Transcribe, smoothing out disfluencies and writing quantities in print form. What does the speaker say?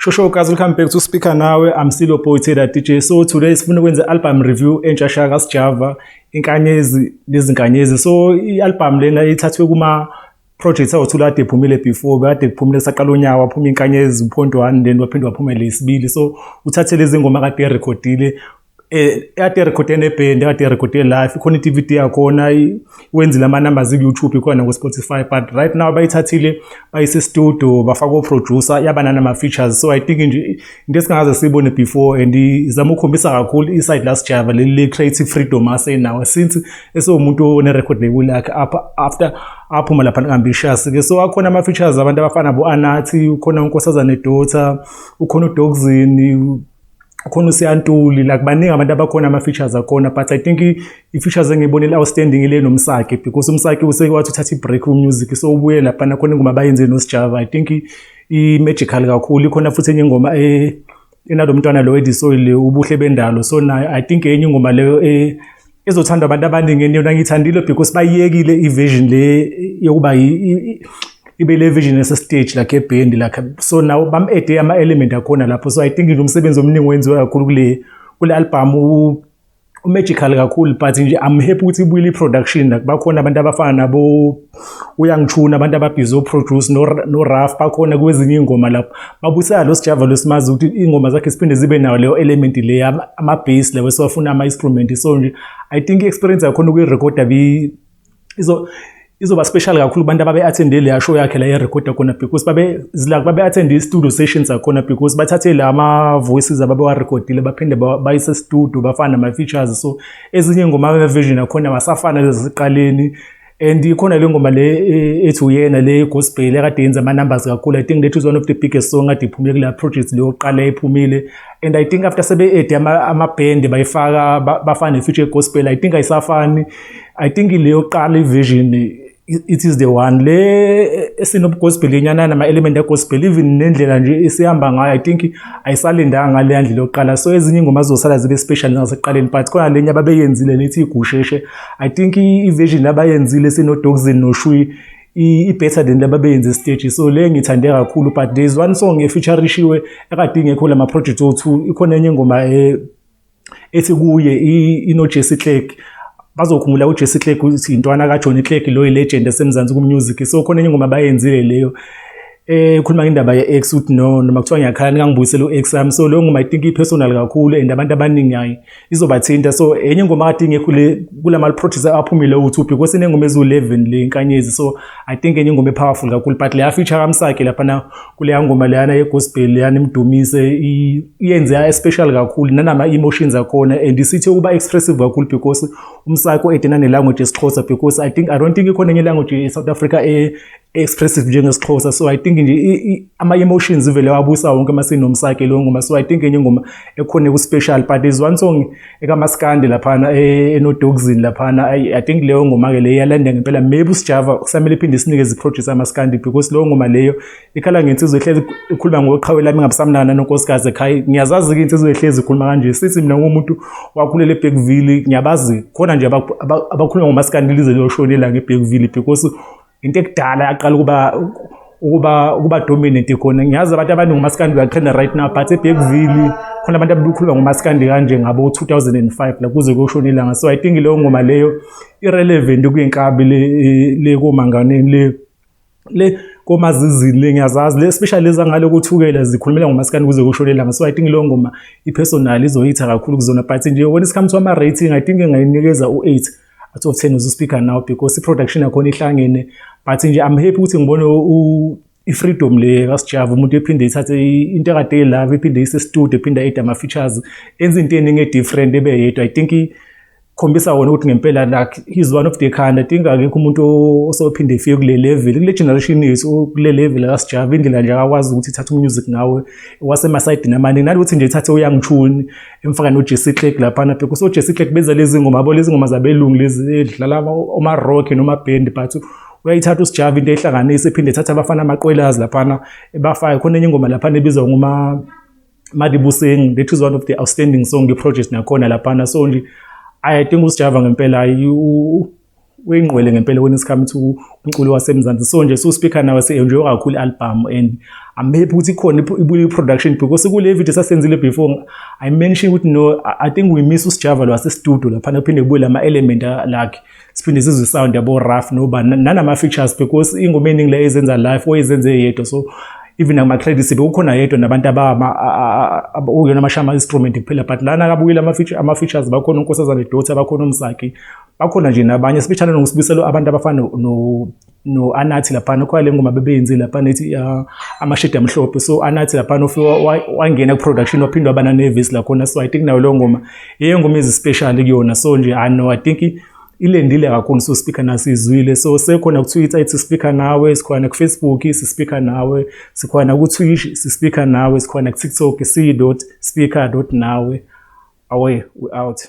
Shosho guys, welcome back to Speaker Nawe. I'm still your boy Taylor DJ. So today sifuna ukwenza album review entsha sha kaSjava, Inkanyezi Nezinkanyezi. So i-album lena ithathwe kuma projects awuthula kade iphumile before, kade kuphumile saqala unyaka, waphuma Inkanyezi 1 then waphinde waphuma lesibili. So uthathe lezi ngoma kade erekhodile, kade erekhode neband, kade erekhode live, ikhona i-DVD yakhona, wenzile ama-numbers ku-YouTube, ikhona ku-Spotify, but right now bayithathile bayise studio, bafaka o-producer, yaba nanama-features. So I think nje into esingaze siyibone before and izama ukukhombisa kakhulu i-side laSjava leli le-creative freedom asenawo since esewumuntu one-record label yakhe apha after aphuma lapha Ambitious-ke. So akhona ama-features, abantu abafana bo-Anathi, ukhona uNkosazane Daughter, ukhona uDogzini, ukhona uSiyantuli, like baningi abantu abakhona, ama-features akhona. But I think i-features engiyibonile outstanding ile noMsaki, because uMsaki useke wathi uthatha i-break ku-music, so ubuye laphana, khona ingoma abayenze noSjava, I think i-magical kakhulu. Ikhona futhi enye ingoma enalo mntwana lo edisoil, Ubuhle Bendalo. So nayo I think enye ingoma leyo ezothandwa abantu abaningi, and yona ngiyithandile because bayiyekile i-vision le yokuba ibe le vision ese-stage like ebhendi like, so now bam-add ama-element akhona lapho. So I think nje umsebenzi omningi wenziwe kakhulu kule album, u-magical kakhulu. But nje I'm happy ukuthi ibuyile i-production, like bakhona abantu abafana nabo uyangithuna, abantu ababhizi o-produce no-Raf bakhona kwezinye iy'ngoma lapho, babuyisela lo Sjava lo simazi ukuthi iy'ngoma zakhe ziphinde zibe nayo leyo element le, ama-bass lawo esiwafuna, ama-instrument. So nje I think i-experience yakhona ukuyirekhoda izoba special kakhulu kubantu ababe-attende leya show yakhe la erekhoda khona, because babe like babe-attende i-studio sessions akhona, because bathathe la ama-voices ababewarekhodile, baphinde bayise studio, bafana nama-features. So ezinye iy'ngoma ama-version akhona wasafana lezi and ikhona le ngoma le ethi uyena le gospel ekade yenza ama-numbers kakhulu. I think that is one of the biggest song kade iphumile kula project leyo yokuqala ephumile, and I think after sebe-add ama-band, bayifaka bafana ne-feature gospel, I think ayisafani. I think le yokuqala i-vision, it is the one le esinobu-gospel inyana nama-element e-gospel, even nendlela nje esihamba ngayo, I think ayisalindanga ngaleya ndlela yokuqala. So ezinye iy'ngoma zizosala zibe special njengasekuqaleni, but khona lenye ababeyenzile lethi Igusheshe, I think i-version abayenzile sino-Dogzin noShui i-better than lababeyenze stage. So le ngithande kakhulu, but there is one song efeaturishiwe ekade ingekho lama project o-two. Ikhona enye ingoma ethi kuye, ino-Jesse Clegg. Bazokhumbula uJesse Clegg ukuthi intwana kaJohnny Clegg lo, i-legend esemzansi ku-music. So khona enye ingoma abayenzile leyo khuluma ngendaba ye-ex, uthi no, noma kuthiwa ngiyakhala, ningangibuyisela u-ex wami. So leyo ngoma I think i-personal kakhulu and abantu abaningi hayi izobathinta. So enye ingoma kade ingekho le kulama projects aphumile u-two, because inengoma eziwu-11 le Inkanyezi. So I think enye ingoma e-powerful kakhulu, but leya feature kaMsaki laphana kuleya ngoma leyana ye-gospel leyana imdumise, iyenze special kakhulu nanama-emotions akhona, and isithe ukuba expressive kakhulu because uMsaki u-adde nane-language yesiXhosa, because I don't think ikhona enye language e-South Africa expressive njengesiXhosa. So I think nje ama-emotions ivele wabusa wonke masinoMsaki leyo ngoma. So I think enye ingoma ekhona ku-special, but there's one song ekamaskandi laphana enoDogzin laphana. I think leyo ngoma-ke leyo iyalanda ngempela. Maybe uSjava kusamele iphinde isinikeze i-project amaskandi, because leyo ngoma leyo ikhala ngensizwa ehlezi ikhuluma ngoqhawe lami ngabusamnana nonkosikazi ekhaya. Ngiyazazi-ke insizwa ehlezi ikhuluma kanje, sithi mina ngumuntu wakhulela eBergville, ngiyabazi khona nje abakhuluma ngomaskandi lize liyoshonela ngeBergville, because into ekudala yaqala ukuba dominant khona. Ngiyazi abantu abaningi umaskandi uyatrenda right now, but eBergville khona abantu ababekhuluma ngomaskandi kanje ngabo 2005 la kuze kuyoshona ilanga. So I think leyo ngoma leyo irelevant kuyinkabi le komanganeni le komazizini le, ngiyazazi le, especially lezi ngale koThukela zikhulumela ngomaskandi kuze kushone ilanga. So I think leyo ngoma i-personal izoyitha kakhulu kuzona. But nje when it comes to ama-rating, I think ngingayinikeza u-8 out of 10 uSpeaker Now, because i-production yakhona ihlangene. But nje I'm happy ukuthi ngibone i-freedom le kaSjava, umuntu ephinde ithathe into ekade elove, iphinde ise studio, ephinde add ama-features, enze into eningi e-different ebe yedwa. I think khombisa wona ukuthi ngempela like he's one of the kind. I think akekho umuntu osophinde efike kule level, kule generation yethu, kule level kaSjava, indlela nje akakwazi ukuthi ithathe umusic ngawe wasemasayidini amaningi, nalokuthi nje ithathe uYangchuni emfaka no-Jesse Clegg laphana, because o-Jesse Clegg benza lezi ngoma yabo, lezi ngoma zabelungu lezi edlala oma-rock noma-band, but uyayithatha uSjava into ehlanganise, ephinde ethatha abafana amaqwelazi laphana ebafake. Khona enye ingoma laphana ebizwa ngoma Madibuseng, that is one of the outstanding song i-project nakhona laphana. So nje I think uSjava ngempela Uyingqwele ngempela when it's come to umculo waseMzansi. So nje Speaker Nawe se-enjoy kakhulu i-album and I'm happy ukuthi ikhona ibuye i-production, because kule video sasenzile before I mentioned ukuthi no, I think we miss uSjava lo wase-studio laphana, kuphinde kubuye lama-element lakhe, siphinde sizwe sound yabo rough noba nanama-features, because ingoma eningi le ezenza live oyezenze yedwa. So even ama-credits bekukhona yedwa nabantu okuyona amashaya ama-instrument kuphela, but lana kabuyile ama-features, bakhona uNkosazana Daughter, bakhona uMsaki, bakhona nje nabanye sibishana nokusibiselo, abantu abafana no Anathi laphana, khona le ngoma bebeyenzile laphana ethi Amashidi Amhlophe. So Anathi laphana ufike wangena ku-production, waphinde waba nanevesi lakhona. So I think nayo leyo ngoma iye ngoma ezi-special kuyona. So nje I know, I think ilendile kakhulu. So Speaker nasizwile, so sekhona ku-Twitter ithi Speaker Nawe, sikhona ku-Facebook si-Speaker Nawe, sikhona ku-Twitch si-Speaker Nawe, sikhona ku-TikTok c.speaker.nawe. Away, we out.